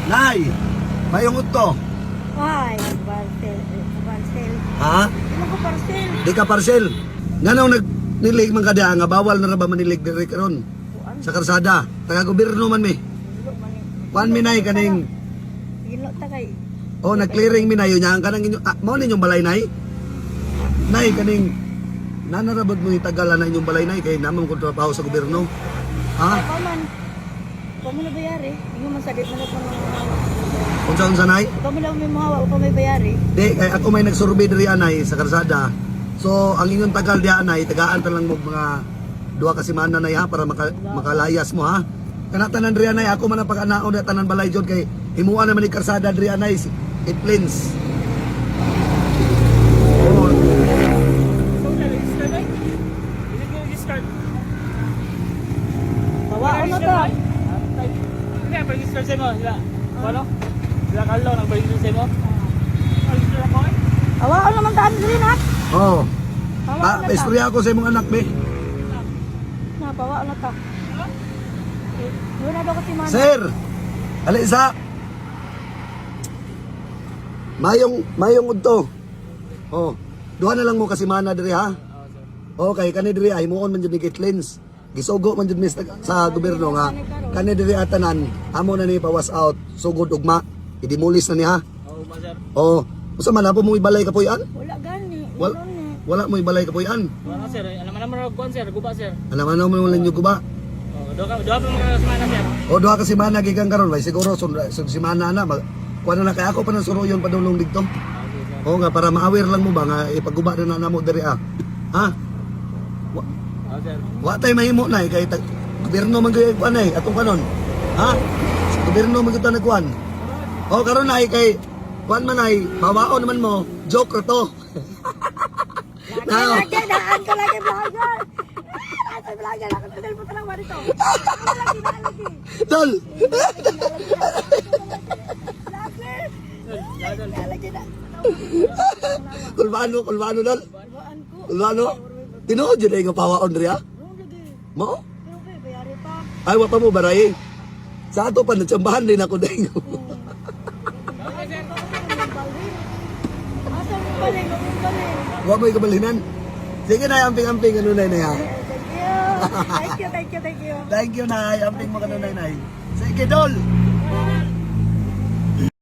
Nay, mayong udto. Ay, parcel. Parcel. Ha? Ano ko parcel? Di ka parcel. Nganong nagnilig man ka diha nga bawal na ra ba manilig diri karon sa karsada? Taga gobyerno man mi. Kuan mi, nay, kaning Gino ta kay. Oh, nag-clearing mi na yun. Yang kanang inyo, ah, mao ninyong balay, nay? Nay, kaning nanarabot mo itagalan na inyong balay, nay, kay namang kung trabaho sa gobyerno. Ha? Pa man. Pa mo na bayari. Ingon man sa di man ako mga. Unsa-unsa, nay? Pa mo lang may muhawa pa may bayari. Di, kay ako may nagsurvey diri, anay, sa karsada. So, ang inyong tagal diha, anay, tagaan ta lang mo mga 2 ka semana na ha para makalayas mo ha. Kana tanan diri, anay, ako man ang pag-anaon na tanan balay jud kay himuan naman ni karsada diri, anay, it plains. Oh, So, na-register na eh. Hindi ko register. Bawaon na ta. Hindi, register sa mo. Sila. Ano? Sila Carlo, nag-register sa mo. Register ako eh. Awaon naman ta diri na. Oh. Pawaon Ah, na ta. istorya ako sa imong anak, be. Na pawaon na ta. Wala daw kasi man. Sir, alisa. Mayong mayong udto. Oh, duha na lang mo kasi mana diri ha. Okay, kani diri ay muon man jud ni Caitlyn's. Gisugo man jud mi sa gobyerno nga kani diri atanan amo na ni pawas out sugod ugma. Idimulis na niya. Oo, ba sir? Oh, usa man apo mo ibalay kapuy-an? Wala gani. Wala Wala ni. wala mo ibalay kapuy-an. Wala sir. Alam mo naman kuan sir, guba sir. Alam ano mo wala nyo guba. Oh, duha pa mga semana sir. O duha ka semana gikan karon, bay siguro sud semana na mag kuan na kay ako pa nang suruyon padulong didto. Okay sir. Oo nga, para ma-aware lang mo ba nga ipaguba na na namo diri ah. Ha? Wa, Oo sir. wa tay mahimo na eh, kay gobyerno man gyud kuan ay atong kanon. Ha? Sa gobyerno man gyud ta nagkuan. O karon ay kay kuan man ay bawaon naman mo, joke ra to. Lagi, Now. lagi, daan ka lagi, vlogger. Ah, lagi, vlogger. Ako sa mo talaga dito. Ako lagi, daan lagi. Dol. Vlogger. Lagi na. Kulbano, kulbano dol. Bawaan ko. Kulbano. Tinuod jud ay nga pawaon diri ah. Ano lagi? Mao? Pero kay bayari pa. Ay wa pa mo baray. Sa ato pa natsambahan din ako dahil. Asa mo balin? Mo balin. Wa mo'y kabalhinan. Sige na, amping-amping kanunay na ya. Thank you. Thank you, thank you, thank you. Thank you, Nay. Amping mo kanunay, Nay. Sige, Dol.